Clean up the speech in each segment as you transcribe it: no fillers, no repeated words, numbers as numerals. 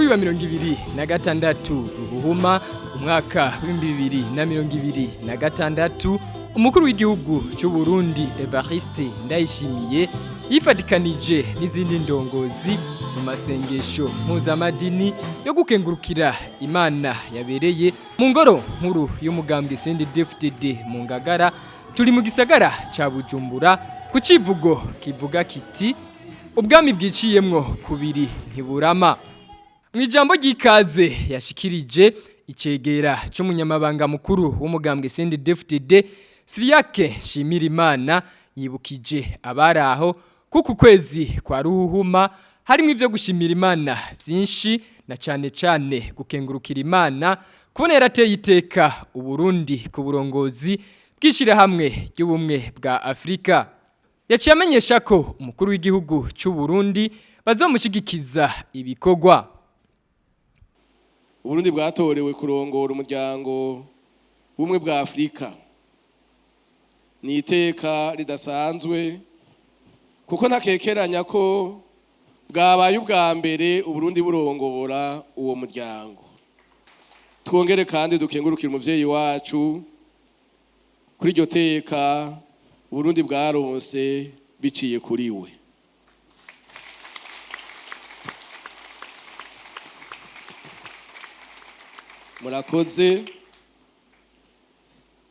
Kuri wa 26 Ruhuhuma umwaka w'2026, umukuru w'igihugu cy'u Burundi Evariste Ndayishimiye yifatikanije n'izindi ndongozi mu masengesho mpuzamadini yo gukengurukira Imana yabereye mu ngoro nkuru y'umugambwe CNDD-FDD mu Ngagara, turi mu gisagara ca Bujumbura, ku civugo kivuga kiti: "Ubwami bwiciyemwo kubiri ntiburama." Mu ijambo ry'ikaze yashikirije, icegera c'umunyamabanga mukuru w'umugambwe CNDD-FDD Siriyake Nshimirimana yibukije abari aho kuko ukwezi kwa Ruhuhuma harimo ivyo gushimira Imana vyinshi, na cane cane gukengurukira Imana kubona yarateye iteka Uburundi ku burongozi bw'ishirahamwe ry'ubumwe bwa Afrika. Yaciye amenyesha ko umukuru w'igihugu c'u Burundi bazomushigikiza ibikorwa. Uburundi bwatorewe kurongora umuryango w'ubumwe bwa Afurika. Ni iteka ridasanzwe, kuko ntakekeranya ko bwabaye ubwa mbere Uburundi burongora uwo muryango. Twongere kandi dukengurukire umuvyeyi wacu kuri iryo teka Uburundi bwaronse biciye kuri we. Murakoze.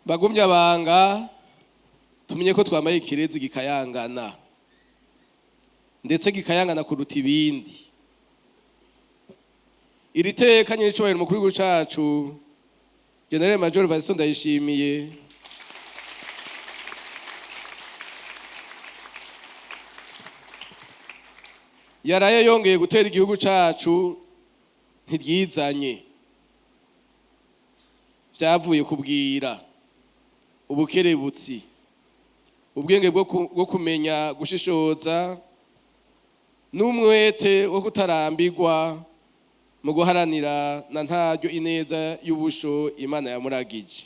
Bagumye abanga, tumenye ko twambaye ikirezi gikayangana, ndetse gikayangana kuruta ibindi. Iri teka nyir'icubahiro umukuru w'igihugu cacu General Major Evariste Ndayishimiye yaraye yongeye gutera igihugu cacu ntiryizanye, vyavuye kubwira ubukerebutsi, ubwenge bwo kumenya gushishoza n'umwete wo kutarambirwa mu guharanira na ntaryo ineza y'ubusho Imana yamuragije.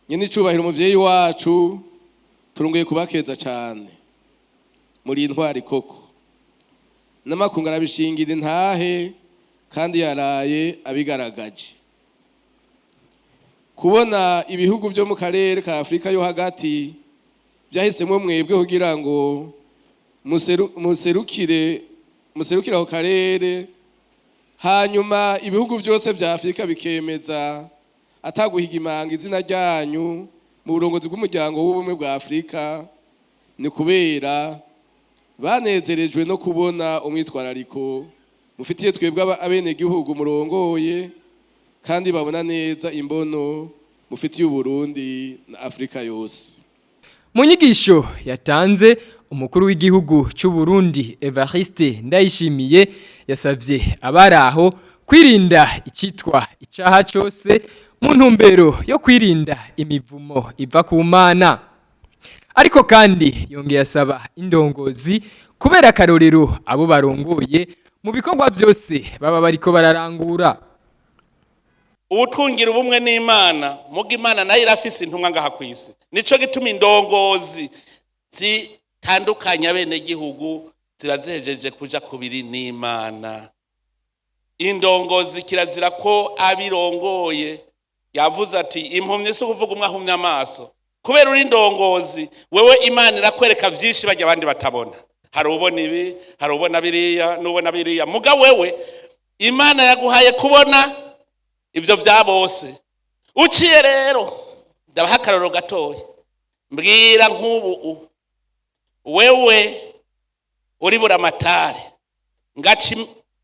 Nyene icubahiro umuvyeyi wacu, turunguye kubakeza cane, muri intwari koko, n'amakungu arabishingira intahe kandi yaraye abigaragaje. Kubona ibihugu byo mu karere ka Afurika yo hagati byahisemwo mwebwe kugira ngo muserukire ako karere, hanyuma ibihugu byose vya Afurika bikemeza ataguhiga imanga izina ryanyu mu burongozi bw'umuryango w'ubumwe bwa Afurika, ni kubera banezerejwe no kubona umwitwarariko mufitiye twebwe abenegihugu murongoye, kandi babona neza imbono mufitiye Uburundi na Afurika yose. Mu nyigisho yatanze, umukuru w'igihugu cy'u Burundi Evariste Ndayishimiye yasavye abari aho kwirinda icitwa icaha cose mu ntumbero yo kwirinda imivumo iva ku Mana. Ariko kandi yongeye asaba indongozi kubera akarorero abo barongoye mu bikorwa byose baba bariko bararangura. Uwutungira ubumwe n'Imana, muga Imana nayo irafise intumwa ngaha kw'isi. Nico gituma indongozi zitandukanya abenegihugu ziba zihejeje kuja kubiri n'Imana. Indongozi kirazira ko abirongoye yavuze ati impumyi si ukuvuga umwe ahumye amaso. Kubera uri indongozi wewe, Imana irakwereka vyinshi bajya abandi batabona. Hari ubona ibi, hari ubona biriya, n'ubona biriya, muga wewe Imana yaguhaye kubona ivyo vya bose. Uciye rero, ndabaha akarorero gatoya. Mbwira, nk'ubu wewe uri buramatari, ngaca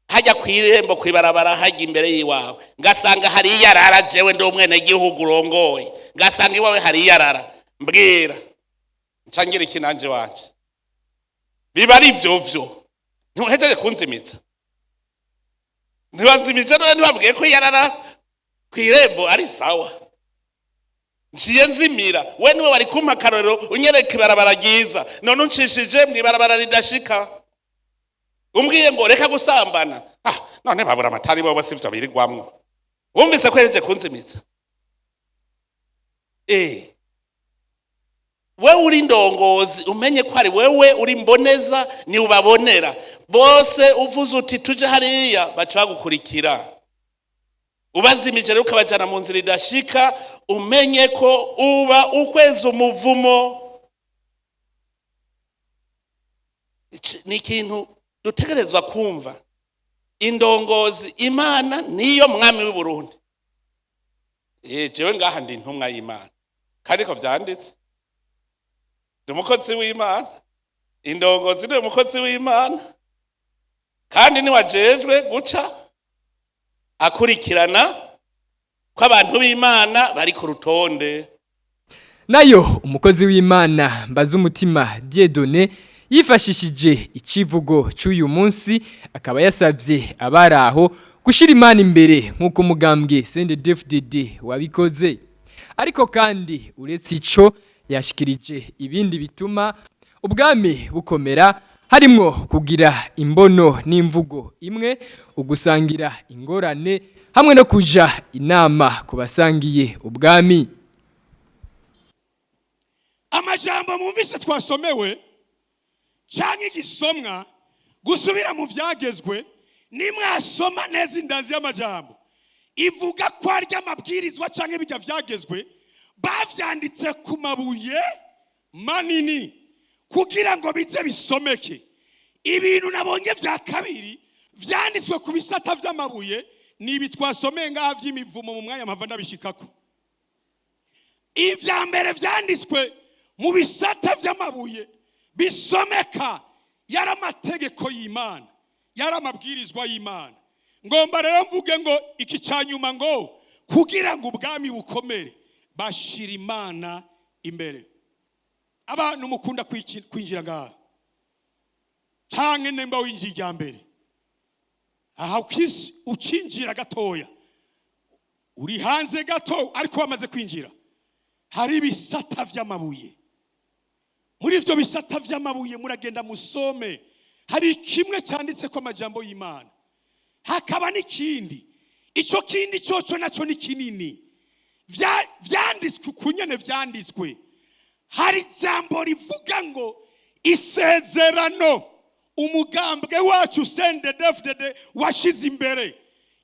hajya kw'irembo, kw'ibarabara hajya imbere y'iwawe, ngasanga hari iyarara, jewe ndi umwenegihugu urongoye, ngasanga iwawe hari iyarara, mbwira nca ngira iki nanje wanje? Biba ari ivyo vyo ntimuhejeje kunzimiza, ntibanzimije none ntibabwiye ko iyarara kw'irembo ari sawa. Nciye nzimira. We niwe wari kumpa akarorero, unyereka ibarabara ryiza, none uncishije mw'ibarabara ridashika. Umbwiye ngo reka gusambana, ah, none babura amatari bobo sivyo birirwamwo. Wumvise ko yahejeje kunzimiza. Wewe uri ndongozi, umenye ko ari wewe uri mboneza, ni ubabonera bose. Uvuze uti tuje hariya, baca bagukurikira. Ubazimije rero ukabajana mu nzira idashika, umenye ko uba ukweza umuvumo. Ni ikintu dutegerezwa kumva. Indongozi, Imana niyo mwami w'i Burundi. Jewe ngaha ndi intumwa y'Imana, kandi ko vyanditse, ndi umukozi w'Imana. Indongozi ni umukozi w'Imana, kandi niwajejwe guca akurikirana ko abantu b'Imana bari ku rutonde. Nayo umukozi w'Imana Mbazumutima Dieudonné yifashishije icivugo cy'uyu munsi, akaba yasabye abari aho gushyira Imana imbere nk'uko umugambwe CNDD-FDD wabikoze. Ariko kandi uretse ico, yashikirije ibindi bituma ubwami bukomera, harimwo kugira imbono n'imvugo imwe, ugusangira ingorane hamwe no kuja inama ku basangiye ubwami. Amajambo mwumvise twasomewe cyangwa igisomwa, gusubira mu byagezwe, nimwasoma neza indanzi y'amajambo ivuga ko ari amabwirizwa cyangwa ibijya byagezwe, bavyanditse ku mabuye manini kugira ngo bize bisomeke. Ibintu nabonye vya kabiri vyanditswe ku bisata vy'amabuye ni ibi twasomeye ngaha vy'imivumo. Mu mwanya mpava ndabishikako. Ibya mbere vyanditswe mu bisata vy'amabuye bisomeka yari amategeko y'Imana, yari amabwirizwa y'Imana. Ngomba rero mvuge ngo iki cya nyuma, ngo kugira ngo ubwami bukomere bashira Imana imbere. Abantu mukunda kwinjira ngaha, canke nimba winjiye irya mbere aha, ukinjira gatoya, uri hanze gato ariko wamaze kwinjira, hari ibisata vy'amabuye. Muri ivyo bisata vy'amabuye muragenda musome, hari kimwe cyanditse ko amajambo y'Imana, hakaba n'ikindi. Icyo kindi cyoco nacyo ni kinini. Vyanditswe ukunyene vyanditswe, hari ijambo rivuga ngo isezerano. Umugambwe wacu CNDD-FDD washize imbere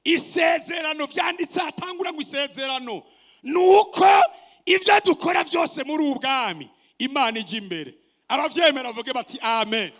isezerano. Vyanditse hatangura ngo isezerano. Nuko ibyo dukora byose muri ubu bwami, Imana ijya imbere. Abavyemera bavuge bati amen.